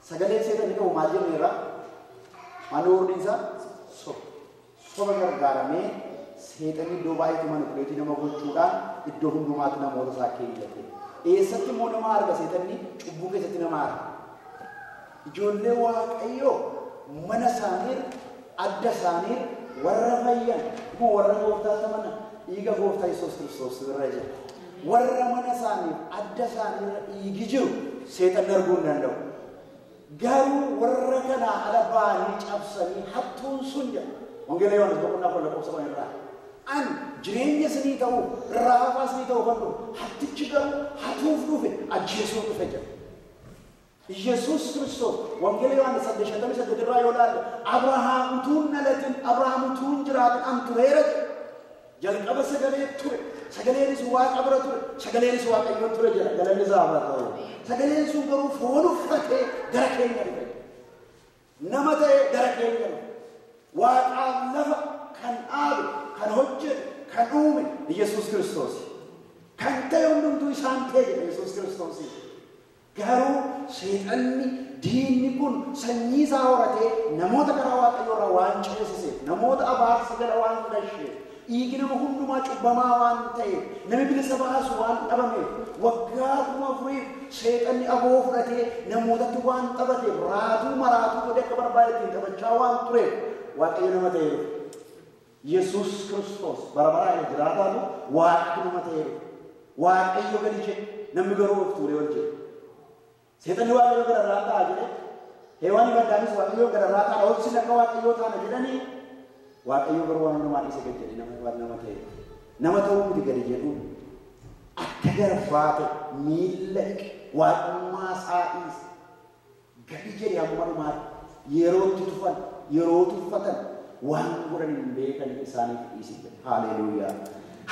Sagaleen seexanni qabu maal jenneerra? Maal wordiin isaa? Soba. Soba gargaaramee seexanni iddoo baay'eetti manipulate nama gochuudhaan iddoo hundumaatti namoota isaa keeyyate. Eessatti immoo nama arga seexanni? Cubbuu keessatti nama arga. Ijoollee Waaqayyoo mana isaanii adda isaanii warra fayyan immoo warra gooftaatti amanan dhiiga gooftaa Yesuus Kiristoos irra jira. Warra mana isaanii adda isaanii irra dhiigi jiru seexanni arguu hin danda'u. Garuu warra kanaa ala ba'anii cabsanii hattuun sun jedha. Wangeela Yohaannis boqonnaa 10 lakkoofsa 10 irraa. An jireenya isinii ta'uu raafaa isinii ta'uu kan dhufe hattichi garuu hatuuf dhufe ajjeesuuf dhufe jedha. Yesuus Kiristoos Wangeela Yohaannis 8:58 irraa yoo ilaalle Abrahaam utuu hin dhalatin Abrahaam utuu hin jiraatin an tureera jedha. Jalqaba sagalee ture, sagaleenis Waaqa bira ture, sagaleenis Waaqayyoon ture jedha. Galanni isaa haa ta'u. Sagaleen sun garuu foon uffatee gara keenya dhufe. Nama ta'ee gara keenya dhufe. Waaqaaf lafa kan dhaabe, kan hojjete, kan uume Yesuus Kiristoos. Kan ta'e hundumtuu isaan ta'e jedha Yesuus Kiristoos. Garuu seexanni diinni kun sanyii isaa horatee namoota karaa Waaqayyoo irraa waan ceesiseef, namoota abaarsa jala waan gasheef, dhiigi nama hundumaa cubbamaa waan ta'eef, namni bilisa baasu waan dhabameef, waggaa 4000 seexanni aboo fudhatee namootatti waan taphateef, raatuu maraatuu godhee akka barbaade ittiin taphachaa waan tureef Waaqayyo nama ta'ee dhufe. Yesuus Kiristoos bara baraan jiraataatu Waaqatu nama ta'ee dhufe. Waaqayyo gadi jedhe, namni garuu of tuulee ol jedhe. Seexanni Waaqayyo gararraa ta'a jedhe, Heewaan Addaamis Waaqayyo gararraa ta'a, ol sin akka Waaqayyoo taana jedhanii, Waaqayyo garuu waan hundumaa dhiise gadi jedhe nama ta'e. Nama ta'uu miti gadi jedhuun akka garbaa ta'e miilla dhiqe waaqummaa isaa dhiise gadi jedhe hamma dhumaatti yeroo itti tufan yeroo tuffatan waan godhan hin beekan isaaniif dhiise jedhe. Haleluuyaa.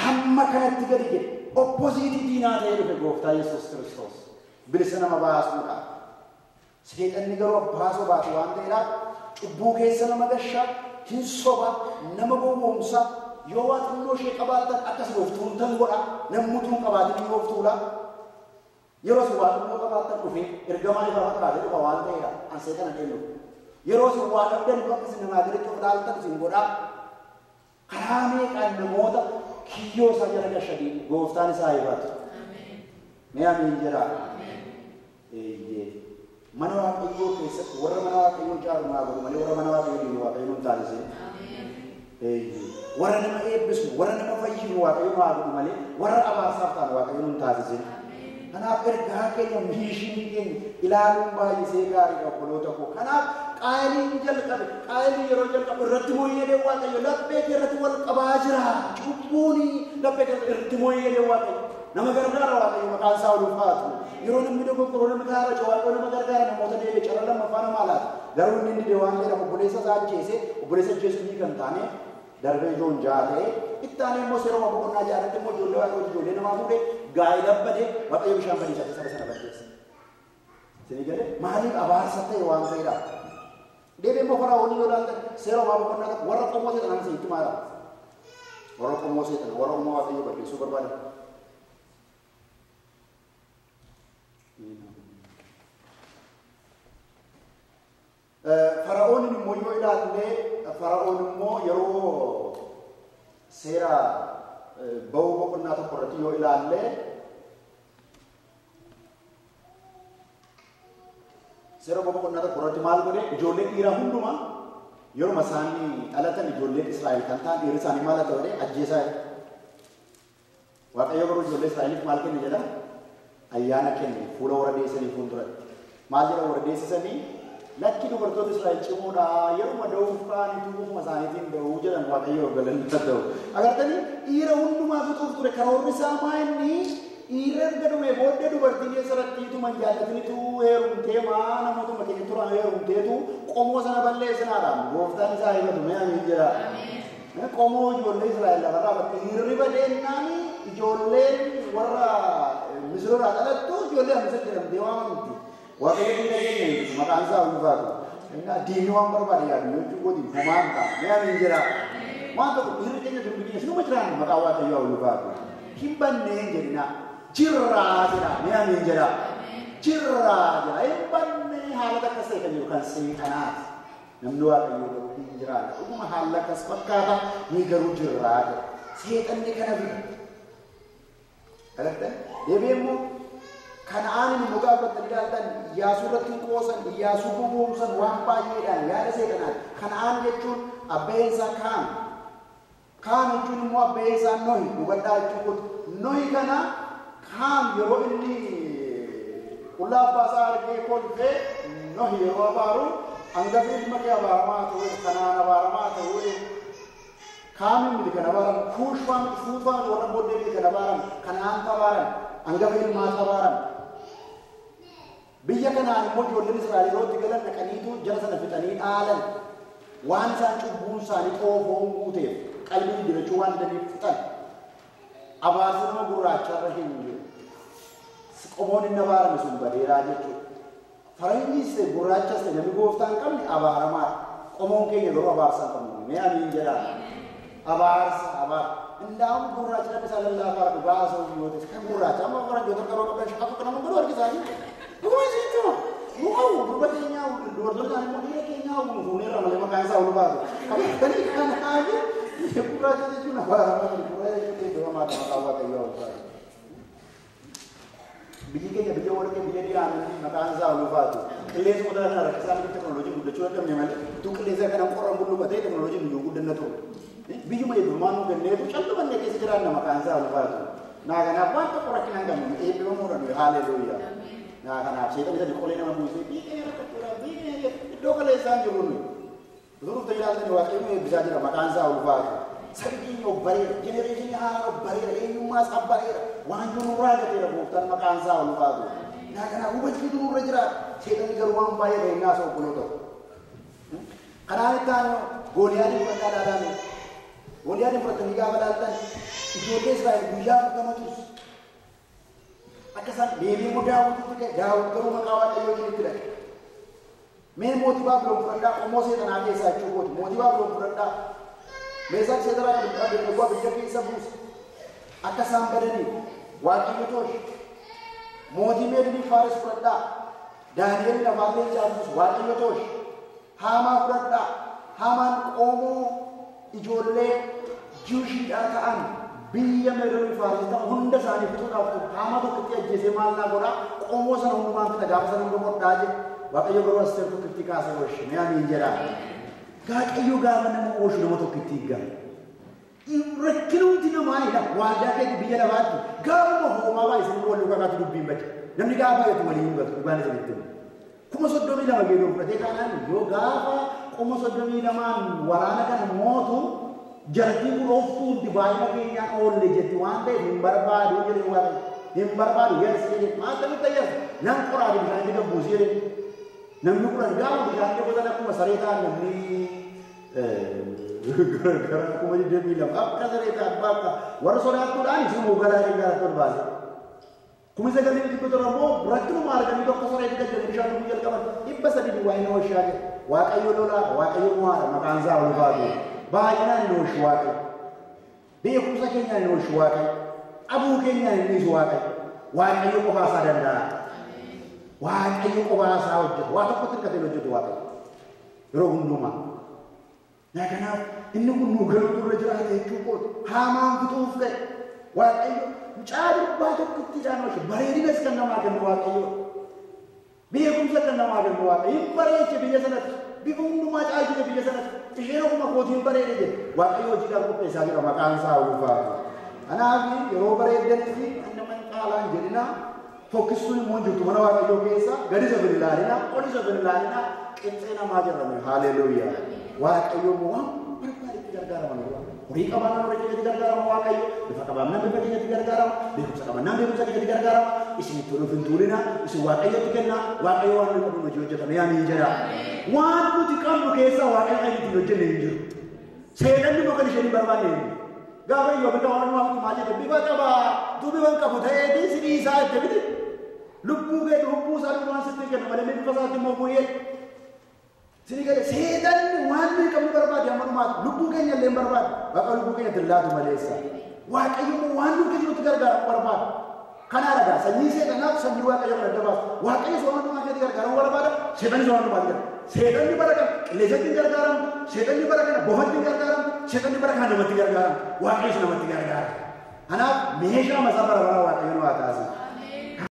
Hamma kanatti gadi jedhe opposiitii diinaa ta'ee dhufe gooftaa Yesuus Kiristoos bilisa nama baasuudhaaf. Seexanni garuu abbaa sobaatu waan ta'eedhaaf cubbuu keessa nama gashaa, hin soba, nama gowwoomsa. Yoo waa xinnoo ishee qabaattan akkas of tuultan godha, namni utuu hin qabaatin yoo of tuula. Yeroo isin waa xinnoo qabaattan dhufe ergamaa ifaa fakkaatee dhufa waan ta'eedha. An seexana eenyu. Yeroo isin waa dhabdan immoo akka isin namaa gaditti of ilaaltan isin godha. Karaa meeqaan namoota kiyyoo isaa jala gashanii gooftaan isaa ifatu. Mee amiin jedhaa. Eeyyee. Mana Waaqayyoo keessatti warra mana Waaqayyoo ijaaru naa godhu malee warra mana Waaqayyoo diigu Waaqayyo nun taasise. Eeyyee. Warra nama eebbisu, warra nama fayyisu Waaqayyo naa godhu malee warra abaarsaaf ta'an Waaqayyo nun taasise. Kanaaf ergaa keenya miishinii keenya ilaaluun baay'isee gaariidha obboloota koo. Kanaaf Qaayiliin jalqabe, Qaayiliin yeroo jalqabu irratti mooyyeedee Waaqayyo laphee kee irratti wal qabaa jira. Cubbuuni laphee kee irratti mooyyeedee Waaqayyo. Nama gargaara Waaqayyo maqaan isaa ulfaatu. Yeroo namni dogoggoroo nama gaara Waaqayyo nama gargaara namoota deebi'e carraa lammaffaa nama laata. Garuu inni dide waan ta'eef obboleessa isaa ajjeese, obboleessa ajjeesuun kan taane darbee ijoon ja'a ta'e itti aanee immoo seeruma boqonnaa ja'aatti immoo ijoollee Waaqayyoo ijoollee namaa fuudhee gaa'ela badee Waaqayyo bishaan badiisaa saba sana balleesse. Isinii galee maaliif abaarsa ta'e waan ta'eedha. Deebi'ee immoo Fara'oonii yoo ilaaltan seeruma boqonnaa tokko warra qomoo seexanaa isinitti maala. Warra qomoo seexanaa warra uumaa Waaqayyoo balleessuu barbaadan. Fara'ooniin immoo yoo ilaalle Fara'oon immoo yeroo seera ba'uu boqonnaa tokko irratti yoo ilaalle seera ba'uu boqonnaa tokko irratti maal godhe ijoollee dhiiraa hundumaa yeruma isaan dhalatan ijoolleen Israa'el kan ta'an dhiirri isaanii maal haa ta'u jedhee ajjeesaa jedhe. Waaqayyo garuu ijoollee Israa'eliif maal kenne jedha? Ayyaana kenne fuula warra deessanii fuulduratti. Maal jedha warra deessisanii? Lakki dubartoota Israa'el cimoodha yeruma da'uuf ka'aniitu ofuma isaaniitiin da'uu jedhan Waaqayyo galanni haa ta'u. Agartanii dhiira hundumaa fixuuf ture karoorri isaa maa inni dhiira erga dhumee booddee dubartiin eessarrattiitu manjaallatinitu heerumtee maa namootuma keenya turan heerumteetu qomoo sana balleessinaadhaan gooftaan isaa himatu mee amiin jedha. Qomoo ijoollee Israa'el lafarraa bakka dhiirri badeennaan ijoolleen warra Misirraa dhalattu ijoollee Misir jedhamtee waamamti. Waaqayyo diina keenya hin maqaan isaa ulfaatu. Innaa diinni waan barbaade yaadu jechuu kooti homaan ta'a. Mee amiin jedha. Waan tokko dhiirri keenya durbi keenya sinuma jiraan maqaa Waaqayyoo ulfaatu. Hin bannee jedhina. Jirraa jedha. Mee amiin jedha. Jirraa jedha. Hin bannee haala takka ta'e kan jiru kan seexanaati. Namni Waaqayyoo garuu hin jiraanne. Dhuguma haala akkas fakkaata ni garuu jirraa jedha. Seexanni kana fida. Agartan deebi'ee immoo Kana'aanin immoo gaafatanii ilaaltan Iyyaasuu irratti hin qoosan, Iyyaasuu gowwoomsan waan baay'eedhaan yaada seexanaati. Kana'aan jechuun abbeen isaa Kaam. Kaam jechuun immoo abbeen isaa Nohi. Hubadhaa jechuun Nohi kana Kaam yeroo inni qullaa abbaa isaa argee kolfee Nohi yeroo abaaru hangafi ilma kee abaaramaa ta'uu Kana'aan abaaramaa ta'uu Kaamin miti kan abaaran, Kuushfaa miti, Fuufaa miti, warra booddee miti kan abaaran, Kana'aan abaaran, hangafa ilmaa abaaran. Biyya kanaan immoo ijoolleen Israa'el yeroo itti galan dhaqaniitu jara sana fixanii dhaalan. Waan isaan cubbuun isaanii xoofoon guuteef qalbii jijjiirrachuu waan didaniif fixan. Abaarsi nama gurraacharra hin jiru. Qomoon inni abaarame sun badeeraa jechuudha. Faranjiis ta'e gurraachas ta'e namni gooftaa hin qabne abaaramaadha. Qomoon keenya garuu abaarsa hin qabnu. Mee amiin jedhaa. Abaarsa abaar. Indaa'uun gurraacha dhabbi isaa lallaafaa dhugaa haasa'uuf yoo ta'e kan gurraacha amma faranjoota garuu qabdan shaqafu kan nama godhu harki isaanii. Dhuguma isiin tuma. Nu hawwu durba keenyaa dubartoonni isaanii immoo dhiira keenyaa hawwu nu fuuneerra malee maqaan isaa ol baatu. Qabatanii kanaaf gurraacha jechuun abaaramaa gurraacha jechuun eebbifamaa maqaa Waaqayyoo ol baatu. Biyyi keenya biyya warqee biyya diyaamandii maqaan isaa ol baatu. Qilleensa qotaa kana rakkisaa miti teknooloojiin guddachuu dadhabne malee utuu qilleensa kana qorran bulluqatee teknooloojiin nuyyuu guddanna ture. Biyyuma eebbifamaa nu kenneetu callumanne keessa jiraanna maqaan isaa ol baatu. Naa kanaaf waan tokko rakkina hin qabnu eebbifamuudha nuyi haaleluuyaa. Naa kanaaf seexanni sadi qolee nama buusee biyya keenya rakkachuudhaaf biyya keenya iddoo kaleessaan jiru nuyi. Utuu dhuftee ilaaltanii Waaqayyo nu eebbisaa jira maqaan isaa ol baatu. Sabi keenya of bareera, jenereeshinii haaraa of bareera, eenyummaa isaa bareera, waan jiru nurraa gateera gooftaan maqaan isaa ol baatu. Naa kanaaf hubachuutu nurra jira. Seexanni garuu waan baay'ee ta'e innaa isa obboloo ta'u. Kanaan itti aanu Gooliyaadii fudhadhaa ilaalame. Gooliyaadii fudhatanii gaafa ilaaltan ijoollee Israa'el guyyaa 40 tursu. Akka isaan deebi'ee immoo Daawititti ka'e Daawit garuu maqaa Waaqayyootiin itti dhaqe. Mee mootii Baabiloon fudhadhaa qomoo seexanaa keessaa jechuu kooti. Mootii Baabiloon fudhadhaa. Meeshaan seexanaa kan Abednego abidda keessa buuse. Akka isaan badaniif Waaqayyo tolche. Mootii Meedonii Faares fudhadhaa. Daani'el afaan leencaa buuse Waaqayyo tolche. Haamaa fudhadhaa. Haamaan qomoo ijoollee Jiwushiidhaa ta'an biyya Meedonii Faares ta'an hunda isaanii fixuudhaaf ture. Haamaa tokkotti ajjeesee maal naa godhaa? Qomoo sana hundumaan fixa gaafa sana hunda godhaa jedhe. Waaqayyo garuu Asteer tokkotti kaasee oolche. Mee amiin jedhaa. Waaqayyo gaafa nama oolchu nama tokkotti eegama. Rakkinuuti namaa ila waldaa keetti biyya lafaatti gaafuma hoomaa baay'isanii wal duukaa kaatu dubbiin bade. Namni gaafa baay'atu waliin hin gatu dhugaan isinitti himu. 32,000 geedoo fudhatee kaanaan yoo gaafa 32,000 waraana kana mootu jartii kun of tuulti baay'ina keenyaan oolle jetti waan ta'eef hin barbaadu jedhe Waaqayyo. Hin barbaadu yarsi jedhe maal ta'utti yarsi nan qoraate bishaan itti gabbuusi jedhe. Namni kudhan gaafa bishaan itti qotan akkuma saree ta'an namni gara 22,000 akka saree ta'an bakka warra sodaattuudhaan isin hoogganaa gara tol baase. 9,700 immoo rakkinuma arganii tokko saree itti gajjanii bishaan dhuguu jalqaban 300 duwwaa inni oolchaa jira. Waaqayyo lolaa, Waaqayyo mo'aadha maqaan isaa ol baatu. Baay'inaan hin oolchu Waaqayyo. Beekumsa keenyaan hin oolchu Waaqayyo. Dhabuu keenyaan hin dhiisu Waaqayyo. Waaqayyo qofaa isaa danda'a. Waaqayyo qofaa isaa hojjetu. Waa tokkotti hirkatee hojjetu Waaqayyo. Yeroo hundumaa. Naa kanaaf inni kun nuu galuutu irra jiraata jechuu kooti. Haamaan fixuuf ka'e. Waaqayyo mucaa durbaa tokkotti isaan oolche. Bareedinas kan namaa kennu Waaqayyo. Beekumsa kan namaa kennu Waaqayyo. Hin bareeche biyya sanatti. Bifa hundumaa caalchite biyya sanatti. Isheen ofuma kootiin bareede jedhe. Waaqayyo hojiidhaaf qopheessaa jira maqaan isaa ulfaatu. Kanaaf yeroo bareeddanitti nama hin caalaan jedhina. Fokkistuun immoo jirtu mana Waaqayyoo keessa gadi isa bin ilaalina, ol isa bin ilaalina, qixxee namaa jirra. Haaleluuyaa. Waaqayyo immoo waan barbaadetti gargaarama. Horii qabaannaan horii keenyatti gargaarama Waaqayyo, bifa qabaannaan bifa keenyatti gargaarama, beekumsa qabaannaan beekumsa keenyatti gargaarama. Isin itti oluuf hin tuulina, isin Waaqayyotti kenna, Waaqayyo waan nuyi qabnu hojii hojjetame amiin jedha. Waan nuti qabnu keessaa Waaqayyo kan ittiin hojjenne hin jiru. Seexanni immoo kan isheen hin barbaanne hin jiru. Gaafa iyyuu bifa waan waamtu maal jedhe bifa qabaa, utuu bifa hin qabu ta'eeti si dhiisaa jette miti. Lubbuu kee lubbuu isaa dhugumaan sitti kennu malee bifa isaatti immoo bu'ee. Sini gale seexanni waan nuyi qabnu barbaade amma dhumaatti lubbuu keenya illee hin barbaade. Waaqa lubbuu keenya itti laatu maleessa. Waaqayyo immoo waan nuti jirutti gargaaramu barbaada. Kana ragaa sanyii seexanaaf sanyii Waaqayyo kan adda baasu. Waaqayyo sooma hundumaa keetti gargaaramu barbaada. Seexanni waan hundumaatti gargaarama. Seexanni bara kana qilleensatti hin gargaaramu. Seexanni bara kana bofatti hin gargaaramu. Seexanni bara kana namatti gargaaramu. Waaqayyo namatti gargaara. Kanaaf meeshaa masaa bara baraa Waaqayyo nu haa taasisu.